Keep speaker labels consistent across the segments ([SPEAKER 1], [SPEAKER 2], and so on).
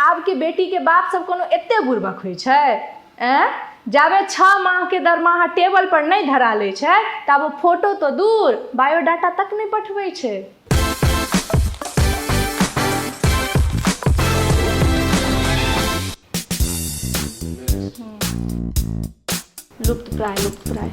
[SPEAKER 1] आबके बेटीके बाप सब कोनो एते बुड़बक होइ छै? एँ, जाबे 6 माहके दरमाहा टेबल पर नहि धरा लै छै ताबे ओ फोटो तो दूर बायोडाटा तक नहि पठबै छै। लुप्त प्राय, लुप्त प्राय।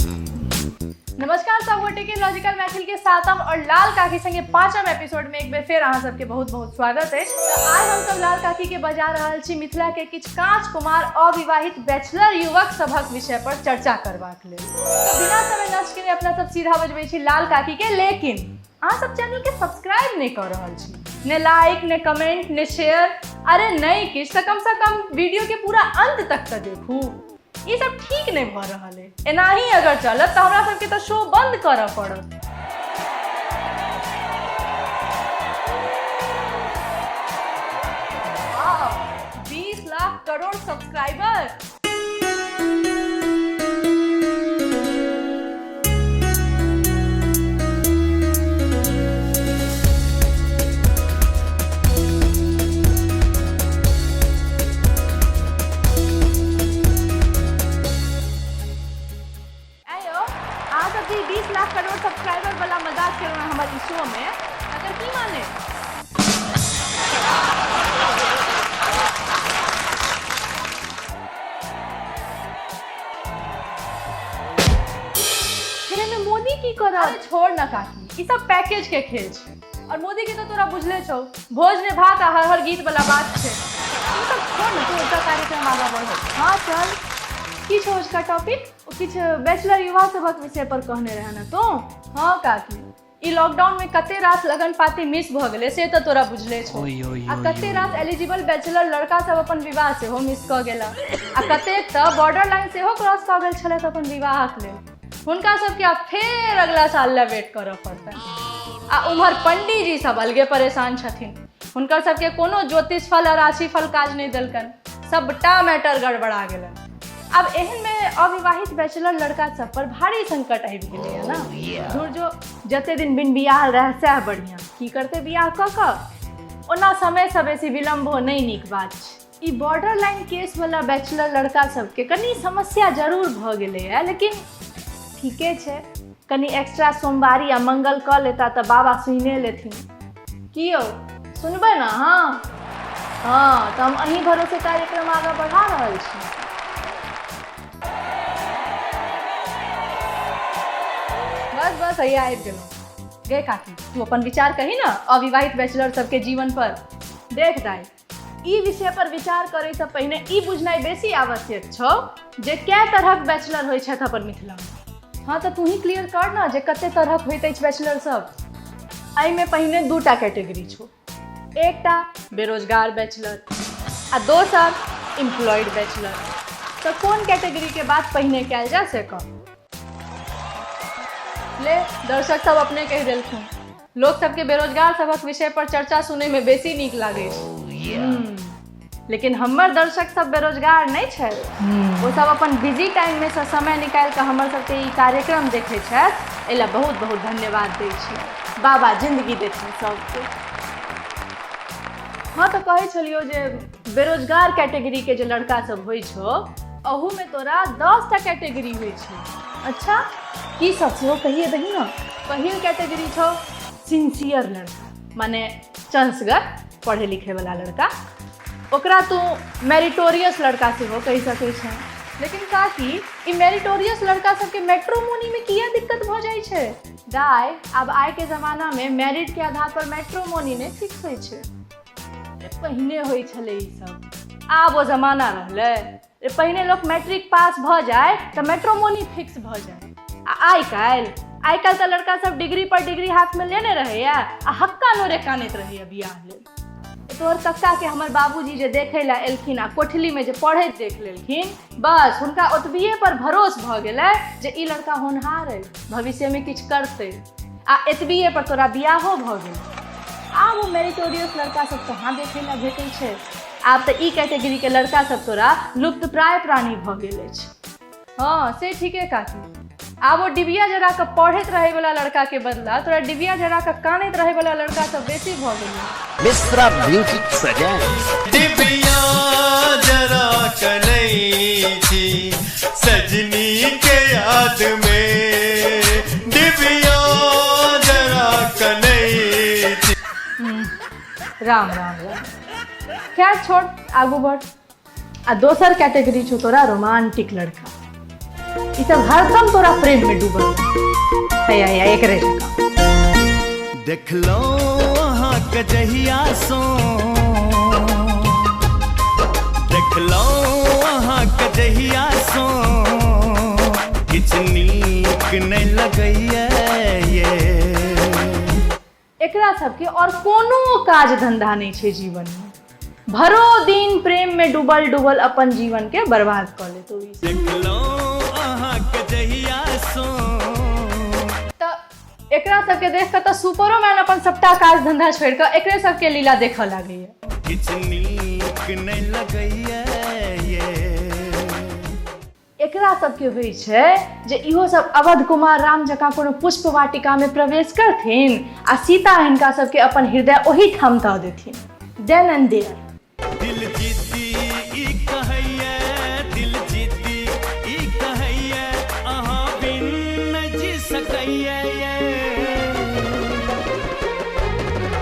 [SPEAKER 1] नमस्कार सब गोटे के लॉजिकल मैथिल के सातम और लाल काकी संगे पांचम एपिसोड में एक बेर फेर अहाँ सबके बहुत बहुत स्वागत है। तो आज हम सब लाल काकी के बजा रहल छी मिथिला के किछु कांच कुमार अविवाहित बैचलर युवक सभक विषय पर चर्चा करबाक लेल। तो बिना समय नष्ट केने अपना सब सीधा बजबै छी लाल काकी के, लेकिन अहाँ सब चैनल के सब्सक्राइब नहीं कर रहल छी, ने लाइक ने कमेंट ने शेयर, अरे नहीं किछु, तऽ कम से कम वीडियो के पूरा अंत तक तऽ देखू। ई सब ठीक नहीं भऽ रहल है, एनाही अगर चलत तऽ हमरा सबके तऽ शो बंद करऽ पड़त। वाह, 20 लाख करोड़ सब्सक्राइबर। आयो, अहाँ सब जे 20 लाख करोड़ सब्सक्राइबर वाला मजाक केलहुँ हँ हमर ई शो में, तकर की माने? फिर एहिमे मोदी की करत? अरे छोड़ ना काकी, ई सब पैकेज के खेल छै। और मोदी के तो तोरा बुझले छौ, भोज ने भात आ हर हर गीत वाला बात छै। ई सब छोड़ ना, तू ओकर कार्यक्रम आगा बढ़। हाँ चल, की छौ उसका टॉपिक? ओ किछु बैचलर युवा सभक विषय पर कहने रहे ना तू? हाँ काकी, ई लॉकडाउन में कते रास लगन पाती मिस भ गेलै से तऽ तोरा बुझले छौ, आ कते रास एलिजिबल बैचलर लड़का सब अपन विवाह सेहो मिस कऽ गेला, आ कतेक तऽ बॉर्डर लाइन सेहो क्रॉस कऽ गेल छलथि अपन विवाहक लेल। हुनका सबके आब फेर अगला साल लए वेट करऽ पड़तनि। आ उम्हर पंडीजी सब अलगे परेशान छथिन, हुनकर सबके कोनो ज्योतिष फल आ राशि फल काज नहि देलकनि, सबटा मैटर गड़बड़ा गेलनि। आब एहन में अविवाहित बैचलर लड़का सब पर भारी संकट आबि गेलैया ना। धुर जो, जते दिन बिन बियाहल रहे सएह बढ़िया, की करते बियाह कऽ कऽ? ओना समय से बेसी विलम्बो नहि नीक बात छै। ई बॉर्डर लाइन केस वाला बैचलर लड़का सबके कनी समस्या जरूर भऽ गेलैया, लेकिन ठीके छै, कनी एक्स्ट्रा सोमवारी आ मंगल कऽ लेता तऽ बाबा सुनिने लेथिन। की यौ, सुनबै ने अहाँ? हाँ, तऽ हम अहीं भरोसे कार्यक्रम आगाँ बढ़ा रहल छी। बस बस, हैया आबि गेलहुँ। गे काकी, तू अपन विचार कही ने अविवाहित बैचलर सबके जीवन पर। देख दाइ, ई विषय पर विचार करे से पहिने ई बुझनाइ बेसी आवश्यक छौ जे कै तरहक बैचलर होइ छथि अपन मिथिला में। हाँ तऽ तू ही क्लियर कर ना जे कते तरहक होइत अछि बैचलर सब। एहिमे पहिने दूटा कैटेगरी छौ, एकटा बेरोजगार बैचलर आ दोसर एम्प्लॉयड बैचलर। तऽ कोन कैटेगरी के बात पहिने कयल जाय से कह। ले, दर्शक सब अपने कहि देलखुन, लोक सबके बेरोजगार सभक विषय पर चर्चा सुनै में बेसी नीक लागै छै। लेकिन हमर दर्शक सब बेरोजगार नहि छथि, ओ सब अपन बिजी टाइम में से समय निकालि कऽ हमर सबके ई कार्यक्रम देखै छथि, एहि लए बहुत बहुत धन्यवाद दै छी। बाबा जिंदगी देथिन सबके। हाँ तऽ कहै छलियौ जे बेरोजगार कैटेगरी के जे लड़का सब होइ छौ, अहू में तोरा 10टा कैटेगरी होइ छै। अच्छा, की सब सेहो कहिए दही ना। पहिल कैटेगरी छौ सिंसियर लड़का, माने चंसगर पढ़े लिखे वाला लड़का, ओकरा तू मेरिटोरियस लड़का सेहो कहि सकै छै। लेकिन काकी, ई मेरिटोरियस लड़का सबके मैट्रोमोनी में किया दिक्कत भऽ जाइ छै? दाय, आब आइ के जमाना में मैरिट के आधार पर मैट्रोमोनी नहि फिक्स होइ छै। पहिने होइ छलै ई सब, आब ओ जमाना रहलै। पहिने लोक मैट्रिक पास भऽ जाय तऽ मैट्रोमोनी फिक्स भऽ जाय, आ आइ काल्हि तऽ लड़का सब डिग्री पर डिग्री हाथ में लेने रहैया आ हक्का नोरे कानैत रहैया बियाह लेल। तोहर कक्का के हमर बाबूजी जे देखै लए एलखिन आ कोठली में जे पढ़ैत देख लेलखिन, बस हुनका ओतबिए पर भरोस भऽ गेलै जे ई लड़का होनहार अइ, भविष्य में किछु करतै, आ एतबिए पर तोरा बियाहो भऽ गेल। आब ओ मेरिटोरियस लड़का सब कहाँ देखै लए भेटै छै? आब तऽ ई कैटेगरी के लड़का सब तोरा लुप्तप्राय प्राणी भऽ गेल अछि। हाँ से ठीके काकी, आब ओ डिबिया जरा कऽ पढ़ैत रहैवला लड़का के बदला तोरा डिबिया जरा कऽ कानैत रहैवला लड़का सब बेसी भऽ गेलै।
[SPEAKER 2] Mishra music presents.
[SPEAKER 3] डिबिया
[SPEAKER 1] राम राम राम। खैर छोड़, आगू बढ़। आ दोसर कैटेगरी छौ तोरा रोमांटिक लड़का। ई सब हरदम तोरा प्रेम में डूबल हैया हैया एकरे जकाँ।
[SPEAKER 2] देखलहुँ अहाँके जहिया सो, देखलहुँ अहाँके जहिया सो, किछु नीक नहि लगैया ये।
[SPEAKER 1] एकरा सबके और कोनो काज धंधा नहि छै जीवन में। भरो दिन प्रेम में डूबल डूबल अपन जीवन के बर्बाद कऽ लेतो ई सब।
[SPEAKER 2] देखलहुँ अहाँके जहिया सो।
[SPEAKER 1] तऽ एकरा सबके देख कऽ तऽ सुपरोमैन अपन सबटा काज धंधा छोड़ि कऽ एकरे सबके लीला देखऽ लागैया।
[SPEAKER 2] किछु नीक नहि लगैया ये।
[SPEAKER 1] एकरा सबके होइ छै जे इहो सब अवध कुमार राम जकाँ कोनो पुष्प वाटिका में प्रवेश करथिन आ सीता हिनका सबके अपन हृदय ओही ठाम दऽ देथिन, देन एंड there.
[SPEAKER 2] दिल जीती ई कहैया, दिल जीती ई कहैया, अहाँ बिन नहि जी सकैया ये।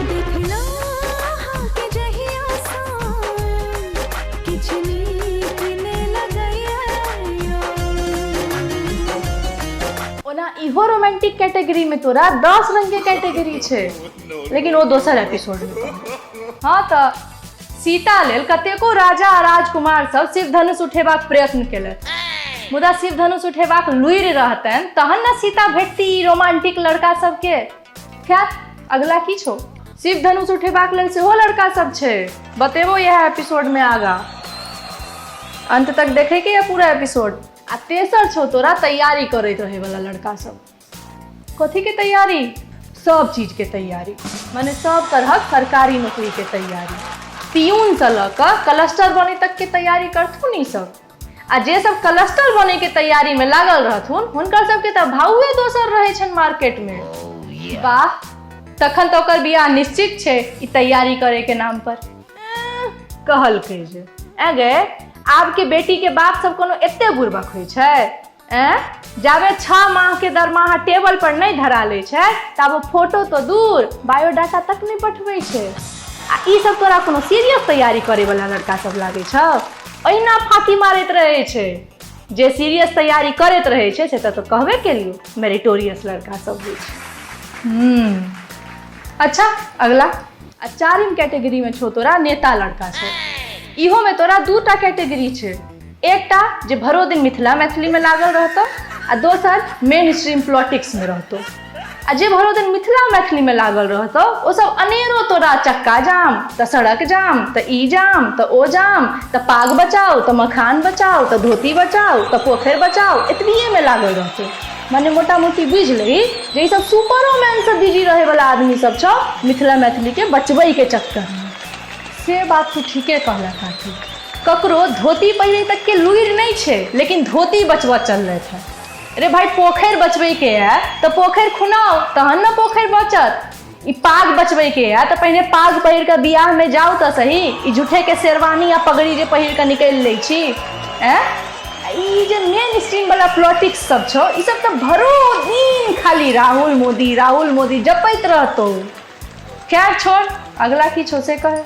[SPEAKER 3] देखलहुँ अहाँके जहिया सँ, किछु नीक नहि लगैया यौ।
[SPEAKER 1] ओना इहो रोमांटिक कैटेगरी में तोरा 10 रंग के कैटेगरी छै, लेकिन ओ दोसर एपिसोड में कहब। हाँ तऽ सीता लेल कतेको राजा आ राजकुमार सब शिव धनुष उठेबाक प्रयत्न केलथि, मुदा शिव धनुष उठेबाक लुरि रहतनि तहन ने सीता भेटती ई रोमांटिक लड़का सबके। खैर अगला की छौ? शिव धनुष उठेबाक लेल सेहो लड़का सब छै, बतेबो इएह एपिसोड में आगा। अंत तक देखे के यऽ पूरा एपिसोड। आ तेसर छौ तोरा तैयारी करैत रहै वाला लड़का सब। कथी के तैयारी? सब चीज के तैयारी, माने सब तरहक सरकारी नौकरी के तैयारी, पियून से लऽ कऽ क्लस्टर बने तक के तैयारी करथुन ई सब। आ जे सब क्लस्टर बने के तैयारी में लागल रहथुन हुनकर सबके तऽ भाउए दोसर रहै छनि मार्केट में। वाह, तखन तऽ ओकर बियाह निश्चित छै ई तैयारी करे के नाम पर। कहलकै जे ऐं गे, आब के बेटी के बाप सब कोनो एते बुड़बक होइ छै? ऐं, जाबे 6 माह के दरमाहा टेबल पर नहि धरा लै छै ताबे फोटो तो दूर बायोडाटा तक नहि पठबै छै। आ ई सब तोरा कोनो सीरियस तैयारी करे वाला लड़का सब लागै छौ? ओहिना फांकी मारैत रहै छै। जे सीरियस तैयारी करैत रहै छै से तऽ कहबे केलियौ मेरिटोरियस लड़का सब होइ छै। अच्छा अगला। आ चारिम कैटेगरी में छौ तोरा नेता लड़का छौ। इहो में तोरा 2टा कैटेगरी छै, एकटा जे भरो दिन मिथिला मैथिली में लागल रहतौ आ दोसर मेन स्ट्रीम पॉलिटिक्स में रहतौ। आ जे भरो दिन मिथिला मैथिली में लागल रहतौ ओ सब अनेरो तोरा चक्का जाम तऽ सड़क जाम तऽ ई जाम तऽ ओ जाम तऽ पाग बचाओ तऽ मखान बचाओ तऽ धोती बचाओ तऽ पोखरि बचाओ एतबिए में लागल रहतौ। माने मोटा मोटी बुझि लही जे ई सब सुपरोमैन से बिजी रहे वाला आदमी सब छौ मिथिला मैथिली के बचबै के चक्कर में। से बात तू ठीके कहला काकी, ककरो धोती पहिरे तक के लुरि नहि छै लेकिन धोती बचबऽ चललथि हेँ। अरे भाई पोखरि बचबै के है तऽ पोखरि खुनाओ तहन ने पोखरि बचत। ई पाग बचबै के है तऽ पहिने पाग पहिर कऽ बियाह में जाउ तऽ सही, ई झूठे के शेरवानी आ पगड़ी जे पहिर कऽ निकलि लै छी। ऐं ई जे मेन स्ट्रीम वाला पॉलिटिक्स सब छौ ई सब तऽ भरो दिन खाली राहुल मोदी राहुल मोदी जपैत रहतौ। खैर छोड़, अगला की छौ से कहे।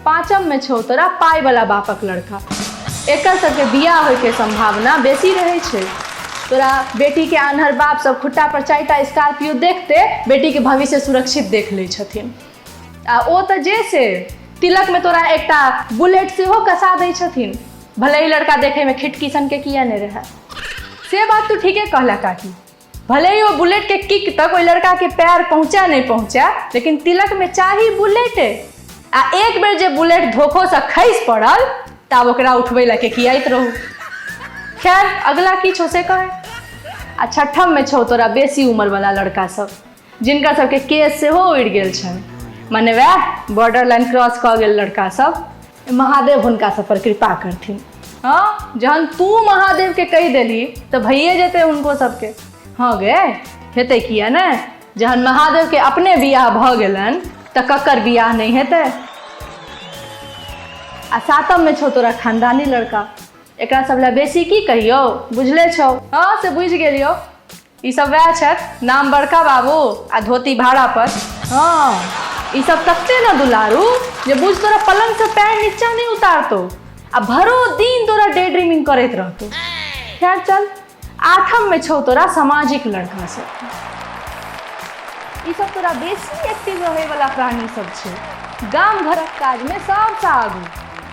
[SPEAKER 1] पाँचम में छौ तोरा पाइ वाला बापक लड़का। एकर सबके बियाह होय के संभावना बेसी रहै छै। तोरा बेटी के आन्हर बाप सब खुट्टा पर 4टा स्कॉर्पियो देखते बेटी के भविष्य सुरक्षित देख लै छथिन। आ ओ तऽ जे से तिलक में तोरा एकटा बुलेट सेहो कसा दै छथिन, भले ही लड़का देखे में खिटकी सन के किया नहि रहै। से बात तू ठीके कहला काकी, भले ही ओ बुलेट के किक तक ओहि लड़का के पैर पहुंचे नहीं पहुंचे, लेकिन तिलक में चाही बुलेट। आ एक बेर जे बुलेट धोखो से खसि पड़ल तब ओकरा उठबै लए के कियाइत रहू। खैर अगला की छौ से कहे। आ छठम में छौ तोरा बेसी उम्र वाला लड़का सब, जिनका सबके केस सेहो उड़ि गेल छनि, माने वएह बॉर्डर लाइन क्रॉस कऽ गेल लड़का सब। महादेव हुनका सब पर कृपा करथिन। हाँ, जहन तू महादेव के कहि देलही तऽ भइए जेतै हुनको सबके। हाँ गे, हेतै किया ने, जहन महादेव के अपने बियाह भऽ गेलनि तऽ ककर बियाह नहि हेतै। आ सातम में छौ तोरा खानदानी लड़का, एकरा सब लए बेसी की कहियौ, बुझले छौ। हाँ से बुझि गेलियौ, ई सब वएह छथि, नाम बड़का बाबू आ धोती भाड़ा पर। हाँ ई सब तते न दुलारू जे बुझ तोरा पलंग से पैर नीचा नहीं उतारतो आ भरो दिन तोरा डे ड्रीमिंग करैत रहतो। खैर चल, आठम में छौ तोरा सामाजिक लड़का सब। ई सब तोरा बेसी एक्टिव रहे वाला प्राणी सब छै। गाम घरक काज में सबसँ आगू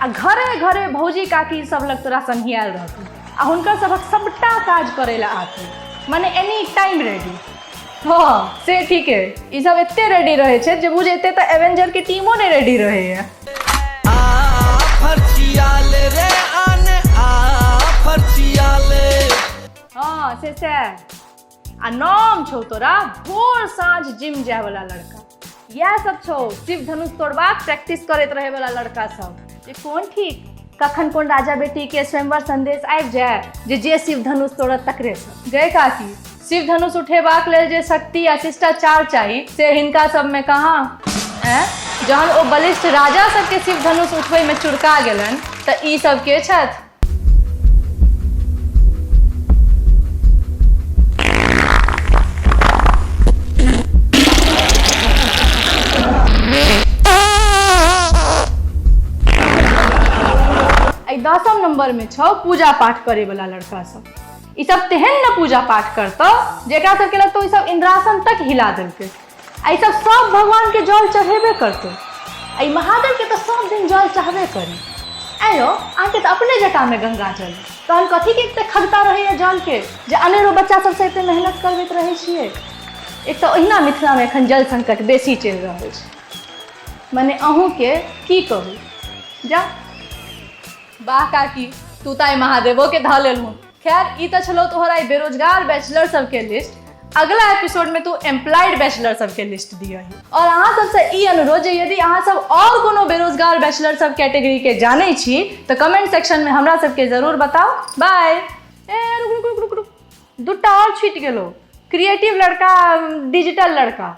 [SPEAKER 1] आ घरे घरे भौजी काकी सब लग तोरा सन्हियायल रहतौ आ हुनकर सभक सबटा काज करै लए आतौ, माने एनी टाइम रेडी। हँ से ठीक है, ई सब एते रेडी रहै छै जे बुझ एते तऽ एवेंजर के टीमो नहि रेडी रहैया।
[SPEAKER 2] आ फर्चियाल रे आन आ फर्चियाल।
[SPEAKER 1] हँ से सएह। आ नाम छौ तोरा भोर साँझ जिम जाय वाला लड़का। इएह सब छौ शिव धनुष तोड़बाक प्रैक्टिस करैत रहै वाला लड़का सब। जे कोन ठीक कखन कोन राजा बेटी के स्वयंवर संदेश आबि जाय जे जे शिव धनुष तोड़त तकरे से। गए काकी, शिव धनुष उठेबाक लेल जे शक्ति आ शिष्टाचार चाही से हिनका सबमे कहाँ? ऐं जहन ओ बलिष्ठ राजा सबके शिव धनुष उठबै में चुरका गेलनि तऽ ई सब के छथि? एहि 10 नंबर में छौ पूजा पाठ करे वाला लड़का सब। ई सब तेहन न पूजा पाठ करतौ जेकरा सबके लगतौ ई सब इंद्रासन तक हिला देलकै। आ ई सब सब भगवान के जल चढ़ेबे करतौ। आ ई महादेव के तऽ सब दिन जल चढ़बे करी। आँय यौ, अहाँके तऽ अपने जटामे गंगा जल, तहन कथीके एते खगता रहैया जलके जे अनेरो बच्चा सबसँ एते मेहनत करबैत रहै छियै। एक तऽ ओहिना मिथिलामे एखन जल संकट बेसी चलि रहल छै, मने अहूँके की कहू। जा वाह काकी, तू तऽ आइ महादेवो के धऽ लेलहुँ। खैर ई तऽ छलौ तोहर आइ बेरोजगार बैचलर सबके लिस्ट। अगला एपिसोड में तू एम्प्लॉयड बैचलर सबके लिस्ट दियही। और अहाँ सबसँ ई अनुरोध जे यदि अहाँ सब और कोनो बेरोजगार बैचलर सब कैटेगरी के जानै छी तऽ कमेंट सेक्शन में हमरा सबके जरूर बताउ। बाय। ए रुक रुक रुक रुक रुक, दूटा और छूटि गेलो, क्रिएटिव लड़का, डिजिटल लड़का।